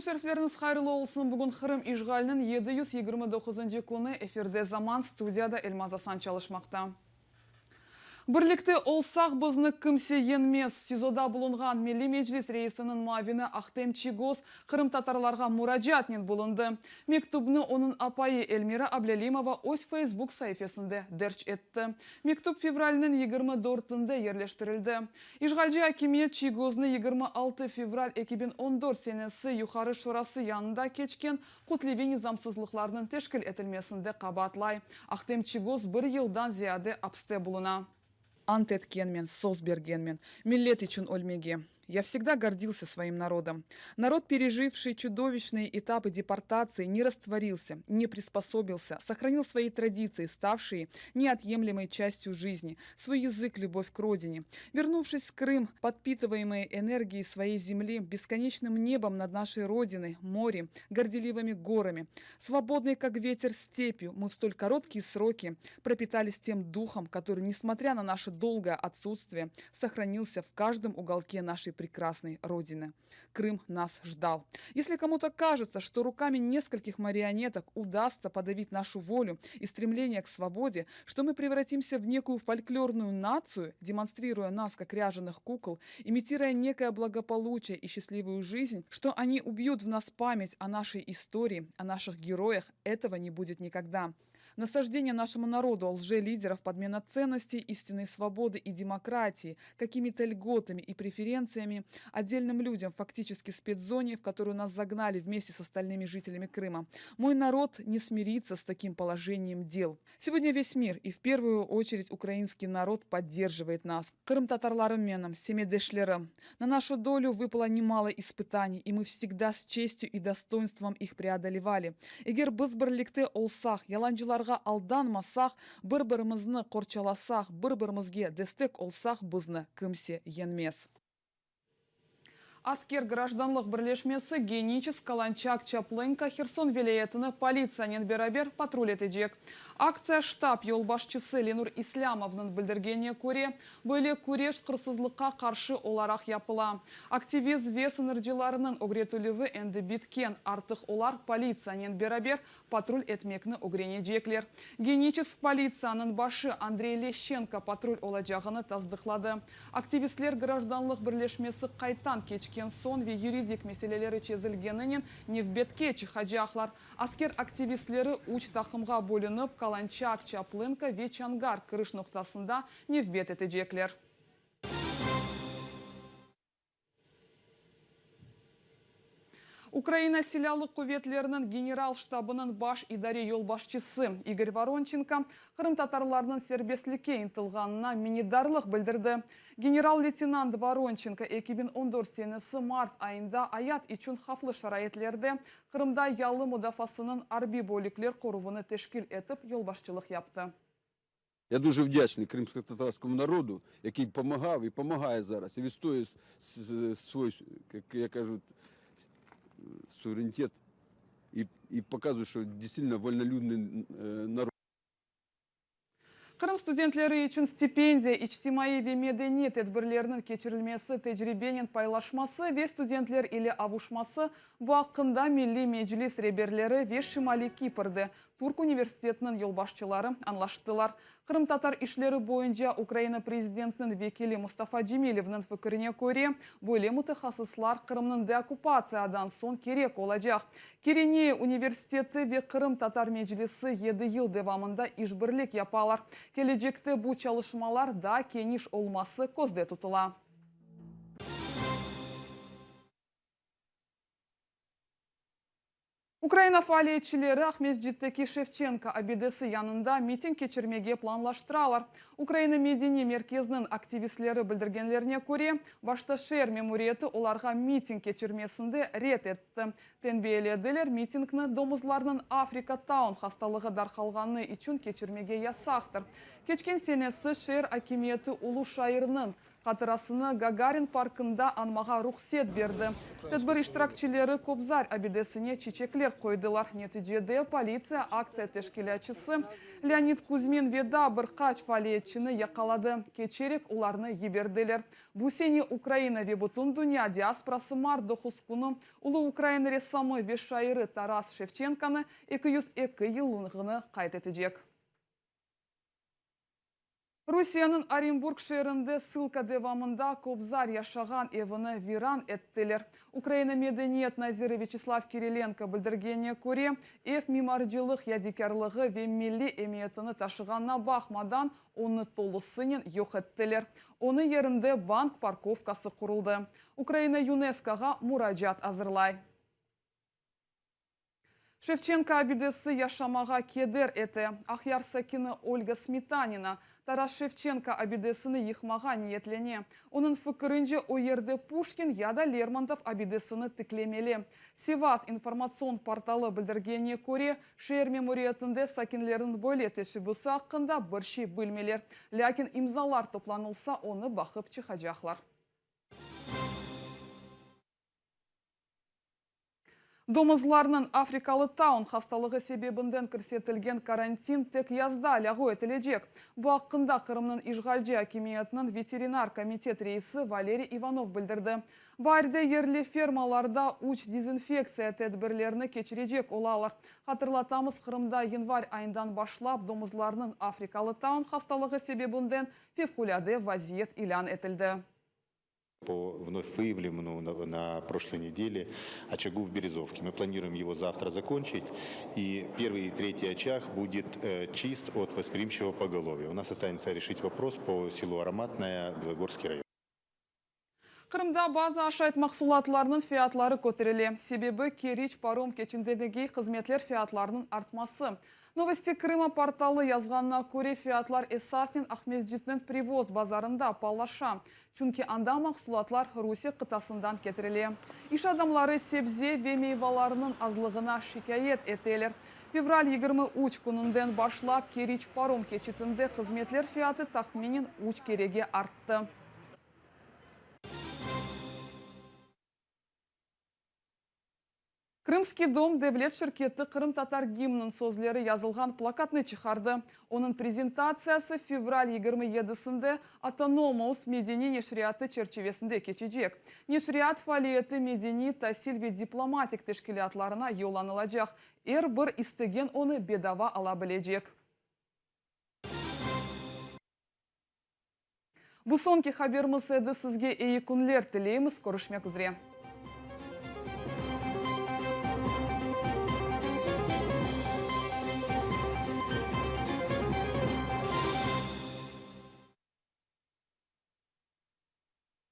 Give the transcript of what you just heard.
Kün şerifleriñiz hayırlı olsun! Bugün Qırım işğaliniñ 729-ncı künü, efirde Zaman, studiyada Elmaz Asan çalışmaqta. Birlikte olsaq, bizni kimse yeñmez! SİZOda bulunğan Milliy Meclis reisiniñ muavini Ahtem Çiygoz qırımtatarlarğa muracaatnen bulundı. Mektüpni onıñ apayı Elmira Ablâlimova öz Feysbuk saifesinde derc etti. Mektüp fevralniñ 24-inde yerleştirildi. İşğalci akimiyet Çiygoznı 26 fevral 2014 senesi Yuqarı Şurası yanında keçken kütleviy nizamsızlıqlarnıñ teşkil etilmesinde qabaatlay. Ahtem Çiygoz bir yıldan ziyade apste buluna. Ant etkenmen, söz bergenmen, millet içün ölmege. Я всегда гордился своим народом. Народ, переживший чудовищные этапы депортации, не растворился, не приспособился, сохранил свои традиции, ставшие неотъемлемой частью жизни, свой язык, любовь к родине. Вернувшись в Крым, подпитываемые энергией своей земли, бесконечным небом над нашей родиной, морем, горделивыми горами, свободной, как ветер, степью, мы в столь короткие сроки пропитались тем духом, который, несмотря на наше долгое отсутствие, сохранился в каждом уголке нашей прекрасной Родины. Крым нас ждал. Если кому-то кажется, что руками нескольких марионеток удастся подавить нашу волю и стремление к свободе, что мы превратимся в некую фольклорную нацию, демонстрируя нас как ряженых кукол, имитируя некое благополучие и счастливую жизнь, что они убьют в нас память о нашей истории, о наших героях, этого не будет никогда. Насаждение нашему народу лже-лидеров, подмена ценностей, истинной свободы и демократии, какими-то льготами и преференциями отдельным людям, фактически спецзоне, в которую нас загнали вместе с остальными жителями Крыма. Мой народ не смирится с таким положением дел. Сегодня весь мир и в первую очередь украинский народ поддерживает нас. Qırımtatarlarım menim, semetdeşlerim. На нашу долю выпало немало испытаний, и мы всегда с честью и достоинством их преодолевали. Eger biz birlikte olsaq, yalancılarğa aldanmasaq, bir-birimizni qorçalasaq, bir-birimizge destek olsaq, bizni kimse yeñmez. Asker grajdanlıq birleşmesi Geniçesk, Kalançak, Çaplınka, Herson vilâyetini politsiyanen beraber patrul etecek. Aktsiya ştab yolbaşçısı Lenur İslâmovnıñ bildirgenine köre, böyle küreş qırsızlıqqa qarşı olaraq yapıla. Aktivist ve sıñırcılarnıñ ögretilüvi endi bitken, artıq olar politsiyanen beraber patrul etmekni ögrenecekler. Geniçesk politsiyanıñ başı Andrey Leşçenko patrul olacağını tasdıqladı. Aktivistler grajdanlıq birleşmesi qaydtan keçken soñ ve yuridik meseleleri çezilgeninen nevbetke çıqacaqlar. Asker aktivistleri üç taqımğa bölünip, Kalançak, Çaplınka ve Çongar kiriş noqtasında nevbet etecekler. Ukraina Silâlı quvetleriniñ General ştabınıñ baş idare yolbaşçısı İgor Voronçenko qırımtatarlarnıñ serbestlikke ıntılğanına minnetdarlıq bildirdi. General-leytenant Voronçenko 2014 senesi mart ayında ayat içün havflı şaraitlerde Qırımda yalı mudafaasınıñ arbiy bölükler qoruvını teşkil etip yolbaşçılıq yaptı. Я дуже вдячний кримськотатарському народу, який допомагав і допомагає зараз, і відстоює свій, як я кажу, суверенітет і показує, що дійсно вольнолюдний народ. Qırım studentleri içün stipendiya, içtimaiy ve medeniy tedbirlerniñ keçirilmesi, tecribenen paylaşması ve studentler ile avuşması bu aqqında Milliy Meclis reberleri ve Şimaliy Kiprde Türk universitetiniñ yolbaşçıları añlaştılar. Qırımtatar işleri boyunca Ukraina prezidentiniñ vekili Mustafa Cemilevniñ fikrine köre, böyle mütehassıslar Qırımnıñ deokkupatsiyadan soñ kerek olacaq. Kereneya universiteti ve Qırımtatar Meclisi 7 yıl devamında işbirlik yapalar. Kelecekte bu çalışmalar daa keniş olması közde tutula. Ukraina faaliyetçileri Aqmescitteki Şevçenko abidesi yanında miting keçirmege planlaştıralar. Ukraina medeniy merkeziniñ aktivistleri bildirgenlerine köre, başta şeer memuriyeti olarğa miting keçirmesinde red etti. Tenbiyelediler, mitingni domuzlarnıñ Afrika taun hastalığı darqalğanı içün keçirmege yasaqtır. Keçken senesi şeer akimiyeti ulu şairniñ. Hatırasını Gagarin parkında añmağa ruhset berdi. Tedbir iştirakçileri Kobzar abidesine çiçekler qoydılar. Neticede politsiya aktsiya teşkilâtçısı Leonid Kuzmin ve daa bir qaç faaliyetçini yaqaladı. Keçerek olarnı yiberdiler. Bu sene Ukraina ve bütün dünya diasporası mart 9 künü ulu ukrain ressamı ve şairi Taras Şevçenkonı 202 yıllığını qayd etecek. Rusiyeniñ Orenburg şeerinde ssılka devamında Kobzar yaşağan evini viran ettiler. Ukraina medeniyet naziri Vyaçeslav Kirilenko bildirgenine köre, ev mimarcılıq yadikârlığı ve milliy emiyetini taşığanına baqmadan, onı tolusınen yoq ettiler. Onıñ yerinde bank parkovkası quruldı. Ukraina YUNESKOğa muracaat azırlay. Şevçenko abidesi yaşamağa keder ete. Aqyar sakini Olga Smetanina Taras Şevçenko abidesini yıqmağa niyetlene. Onıñ fikirince, o yerde Puşkin ya da Lermontov abidesini tiklemeli. Sivas informatsion portalı bildirgenine köre, şeer memuriyetinde sakinlerniñ böyle teşebbüsi aqqında bir şey bilmeyler. Lâkin imzalar toplanılsa, onı baqıp çıqacaqlar. Domuzlarnıñ afrikalı taun hastalığı sebebinden kirsetilgen karantin tek yazda lâğu etilecek. Bu aqqında Qırımnıñ işğalci akimiyetiniñ veterinar komitet reisi Valeriy İvanov bildirdi. Baarde yerli fermalarda üç dezinfektsiya tedbirlerini keçirecek olalar. Hatırlatamız, Qırımda yanvar ayından başlap domuzlarnıñ afrikalı taun hastalığı sebebinden fevqulâde vaziyet ilân etildi. По вновь выявленному на, на прошлой неделе очагу в Березовке. Мы планируем его завтра закончить, и первый и третий очаг будет чист от восприимчивого поголовья. У нас останется решить вопрос по селу Ароматное, Белогорский район. Qırımda bazı aşayt mahsulatlarınıñ fiyatları köterile. Sebebi Keriç parom keçitindeki hızmetler fiyatlarınıñ artması. Novosti Krıma portalı yazğanına köre fiyatlar esasen Aqmescitniñ Privoz bazarında paalılaşa. Çünki anda mahsulatlar Rusiye qıtasından ketirile. İş adamları sebze ve meyvalarınıñ azlığına şikâyet eteler. Fevral 23 kününden başlap Keriç parom keçitinde hızmetler fiyatı tahminen 3 kerege arttı. Krımskiy dom devlet şirketi qırımtatar gimniniñ sözleri yazılğan plakatnı çıqardı. Onıñ prezentatsiyası fevral 27-sinde Autonomous medeniy neşriyatı çerçivesinde keçecek. Neşriyat faaliyeti medeniy, tasil ve diplomatik teşkilâtlarına yollanılacaq. Er bir istegen onı bedava ala bilecek. Bu soñki haberimiz edi. Sizge eyi künler tileymiz. Körüşmek üzere.